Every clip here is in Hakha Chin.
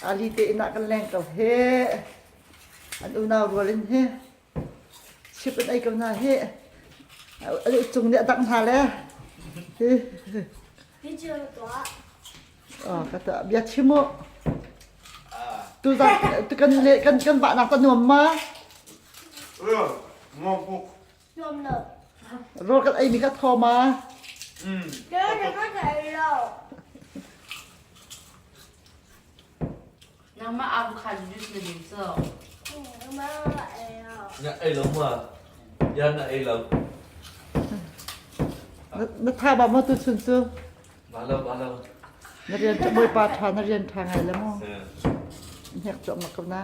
Ali te inn ah kan leng ko he. An unau rual in he. Chip an ei ko hna he. An cung nih a dangh hna le. Hi. Oh, ka ta bia chim u. Tu zan kan le kan kan vah nak ta nuam ma? Nuam tuk. Nuam lo. Rawl kan ei mi kha thaw ma? Ka ei lo. Nangmah avocado juice na ding cu. Na ei lo ma? Ya na ei lo. Na tha ba ma tu chun cu? Ba lo ba lo. Na rian cu bawipa tha na rian tha ngai le mu. Hnek cu ma ko na.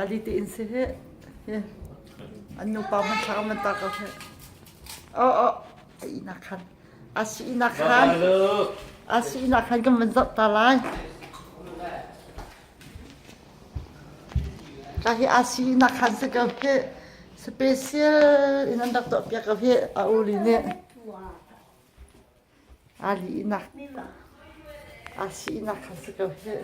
Ali ti in si he. An nu pa man thla man ta ko he. Oh oh ai na khan. A sinak khan a sinak khan kan van zoh ta lai. Ka hi a sinak khan si ko hi special in an rak tuah piak ko hi a uli nih. Ali inak a sinak khan si ko hi.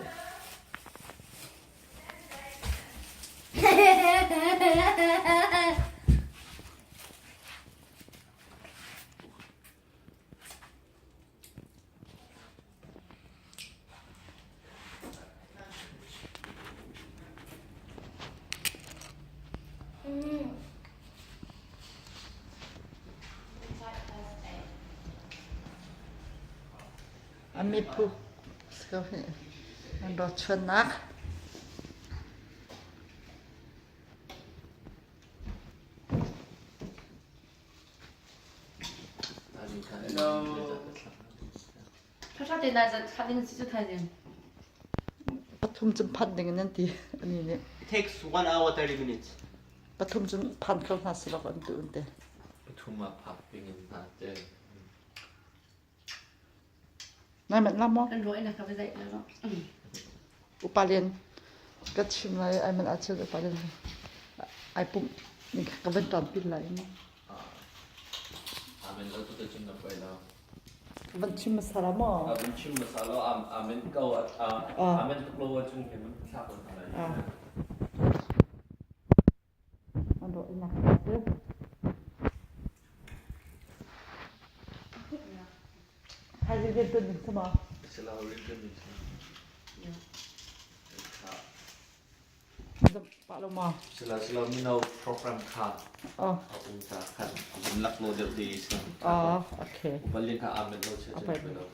A miphuk an rawchuannak. Pathum cun phanh ding in an ti ani nih. It takes 1 hour 30 minutes. Pathum cun phan kho hna seh an tu an ti. Pathum ah phak ding in hna te. Nai manh la maw? Kan ruah ina ka va zaih la. Upa lian ka chim lai ai man ahcun upa lian ai pumh ning ka van ṭan pin lai mu. Amen lo tu te cun na poi lo. Van chim hmasa la maw? Van chim hmasa lo amen ko amen tuk lo ahcun hin thla ko hna lai. An rawh in a si. Hai rian tuan ding sama. Sila rian tuan ding sama. Pa lo ma. Sila sila mino program kha. Oh. A um ta khan um lak lo deuh di sa. Ah, okay. Upalin kha amen lo che che lo.